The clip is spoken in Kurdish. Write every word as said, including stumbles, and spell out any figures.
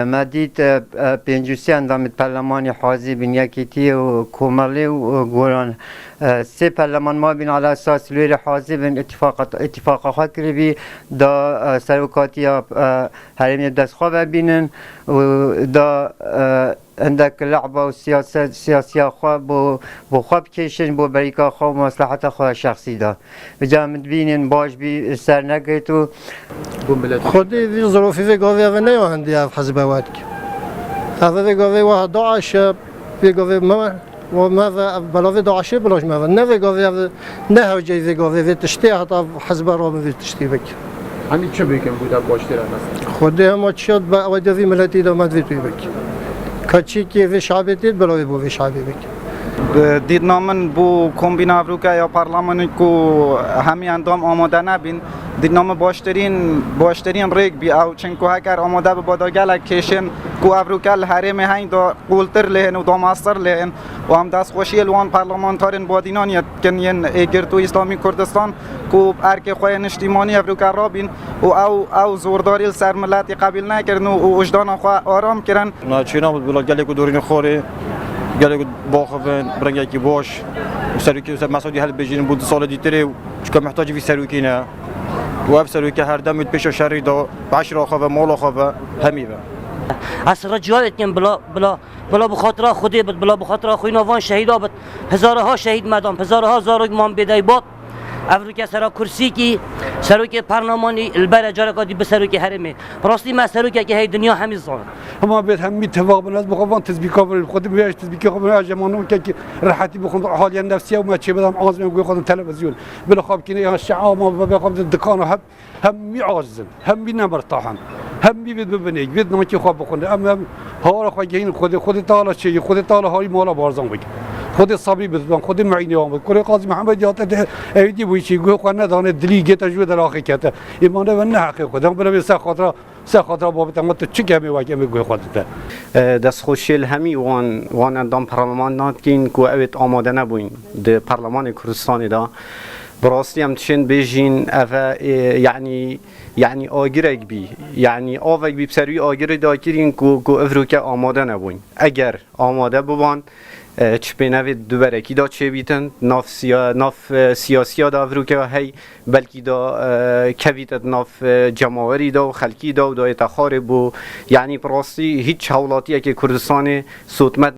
Me dît, e, e, pêncî sê endamê perlemanê hazir bin, Yekîtiyê û Komelê û, e, Goran. E, sê perleman ma bin ala esas li wêrê hazir bin, îtîfaqa, îtîfaqa xwe kiribî, da, e, serokatiya, e, herêmê dest xwe ve bînin û da, e, hindek le'ba û siyaset, siyasiya xwe bo, bo xwe bikêşin, bo berîka xwe û masleheta xwe şexsî da. Vêca min dibînin baş bî ser negirt û Xwedî vî zirofî vê gavê ev ne ya hindî ev hizbe we dike. Ev vê gavê we DAIŞ e, vê gavê me, we me ve ev belavê DAIŞê bila ji me ve. Ne vê gavê ev, ne hewceyî vê gavê vê tiştê heta hizbe ra min vê tiştê bike. Hemî çi bikin bû te baştir e mesela? Xwedê hema çi ya be ew de vî miletî de me divê tu bike. Ka çîkê vê şabê tê bila wê bo vê şabê bike. Dîtina min bû kombîna evroke ya parlamenê ku hemî endam amade nebîn, dîtina min baştirîn, baştirîn rêk bî ew, çinku heger amade biba da gelek kêşên ku evroke li herêmê heyn da qûltir lê hên û dameztir lê hên û em destxweşiyê li wan parlamentarên badînan yê dikin yên êgirtû Îslamî Kurdistan ku erkê xwe yê niştîmanî evroke rabîn û ew, ew zordarî li ser miletî qebîl nekirin û, û wijdana xwe aram kirin. Naçîna bila gelê ku dorînê xorê, gelê ku baxivin, bi rengekî baş, û serokê, ser Mesûdî helbêjînin bû du salê dîtirê û çika mihtacî vî serokî ne. Û ev serokê her dem wê di pêşa şerî de, bi eşra xwe ve, mala xwe ve, hemî ve. Ez rica dikim bila, bila, bila bi xatira Xwedê bit, bila bi xatira xwîna van şehîda bit. Hezaraha şehîd me dan, hezaraha zarok man bêdeybat. Evroke sera kursîkî, serokê perlemanî, li bere careka dî bi serokê herêmê. Bi rastî me serokekî hey dinya hemî zanin. Hema bêt hemî tifaq bin, ez bi xwe van tizbîka bin, xwe di vêya tizbîka xwe bin, ez jemano kekî rehetî bi xwe haliye nefsiye û me çê bidam azmên guhê xwe din televizyon. Bila xwe bikîne ya şia ma bi xwe din dikana hep, hemî aciz in, hemî nemirtah in, hemî vêt bibinê, vêt nakê xwe bixwin. Em, em hawara xwe gehîn Xwedê, Xwedê Teala çêkî, Xwedê Teala harî mala Barzan bik. Xwedê sabrî bidin, Xwedê meînê wan bik. Kurê Qazî Mihemed ya te de ewî dî bû çî, guhê xwe nedane, dilî gê te ji wê delaxê kete. Îmane ve ne heqê Xwedê. Em bira vê ser xatira Ser xatira babet, ama tu çi kemê wek em ê guhê xwe dide? E, destxweşiyê li hemî wan, wan endam perleman nadikîn ku ew ê amade nebûyn di Perlemanê Kurdistanê de. Bi rastî em dişên bêjîn, ev e, e, yanî, yanî agirek bî, yanî avek bî, bi ser wî agirê dakirîn ku, ku evroke amade nebûyn. Eger amade biban, e, çi pênevê di berekî de çêbîtin, nav siya-, nav, e, siyasiya de evroke hey, belkî da, e, kevîte di nav, e, cemawerî de û xelkî de û dayête xwarê bû. Yanî bi rastî hîç hewlatiyekê Kurdistanê sotmet